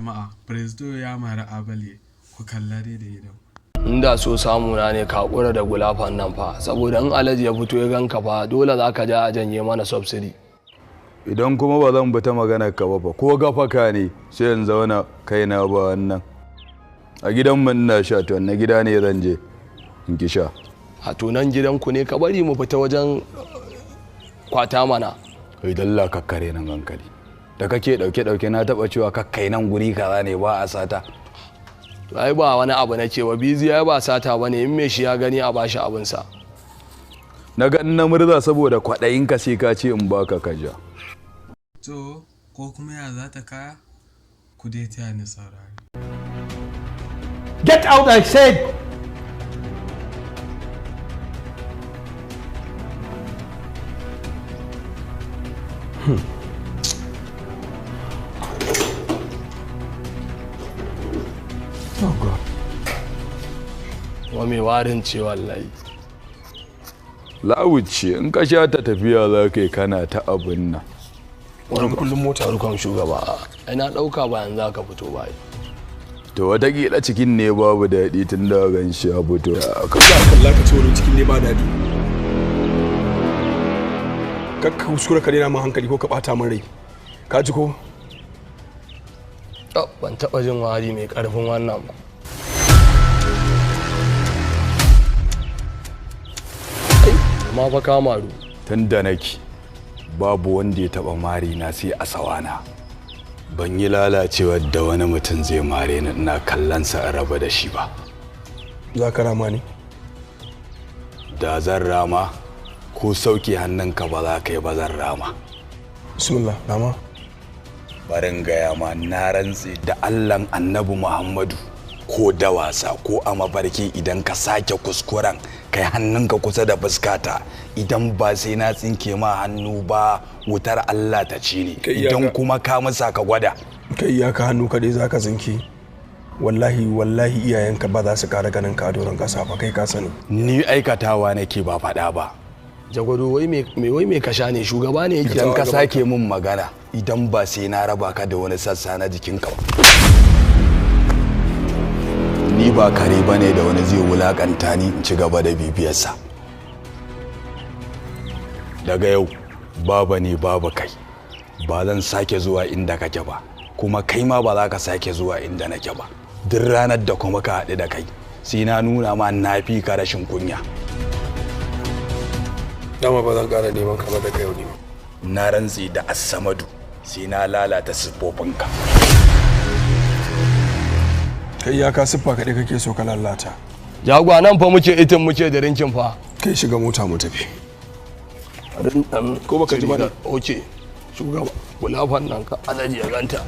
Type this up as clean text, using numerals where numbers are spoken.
Jama'a, Presdo ya mari Abale, ku kalla dai da idan. Inda so samu na ne ka hakura da gulafan nan fa, saboda in Alhaji ya fito ya ganka fa, dole za ka ja a janye mana subsidy. Idan kuma ba zan bi ta maganar ka ba fa, ko gafaka ne sai in zauna kaina ba wannan. A gidan mu ina sha, to na gida ne zan je in ki sha. A to nan gidanku ne, ka bari mu fita wajen kwata mana. Kai dalla kakkare nan hankali. Da kake dauke dauke na taba cewa kakkai nan guri kaza ne ba a sata. To ai ba wani abu na cewa bizi ai ba sata bane, in me shi ya gani a bashi abin sa. Na ga in na murza saboda kwaɗayin ka sai ka ce in baka ka ja. To, ko kuma ya za ta kaya? Ku dai taya ni saurari. Get out, I said! Oh God. Wa mai warin ce wallahi. Lawuce in ka sha ta tafiya za ka yi kana ta abin nan. Wani kullum mota rukon shugaba. Ai na ɗauka ba yanzu ka fito ba. To watakila cikin ne babu daɗi tun da gan shi ya fito. Ka kalla ka ce wani cikin ne ba daɗi. Kakka kuskura ka rena min hankali ko ka ɓata min rai. Ka ji ko? Ban taɓa jin wari mai ƙarfin wannan ba. Amma fa ka maru. Tun da nake babu wanda ya taɓa mari na sai a sawana. Ban yi lalacewar da wani mutum zai mare ni ina kallon sa in raba da shi ba. Za ka rama ne? Da zan rama ko sauke hannunka ba za ka yi ba zan rama. Bismillah, rama. Barin gaya ma na rantse da Allahn Annabi Muhammadu ko da wasa ko a mafarki idan ka sake kuskuren kai hannunka kusa da fuskata idan ba sai na tsinke ma hannu ba wutar Allah ta ci ni, idan kuma ka musa ka gwada. Kai iyaka hannu kaɗai za ka tsinke. Wallahi wallahi iyayenka ba za su ƙara ganin ka a doron ƙasa ba, kai ka sani. Ni aikatawa nake ba faɗa ba. Jagwado wai me ka sha ne, shugaba ne yake. Idan ka sake mun magana idan ba sai na raba ka da wani sassa na jikinka ba. Ni ba kare ba ne da wani zai wulakanta ni in ci gaba da bibiyarsa. Daga yau baba ne baba kai, ba zan sake zuwa inda kake ba, kuma kai ma ba za ka sake zuwa inda nake ba. Duk ranar da kuma ka haɗu da kai sai na nuna ma na fi ka rashin kunya. Dama ba zan ƙara neman ka ba daga yau ne. Na rantse da Assamadu sai na lalata siffofinka. Kai iyaka siffa kaɗai kake so ka lalata. Jagwa nan fa muke itin muke da rinkin fa. Kai shiga mota mu tafi. Ko baka ji ba da? Oke, shugaba, gulafan nan ka Alhaji ya ganta.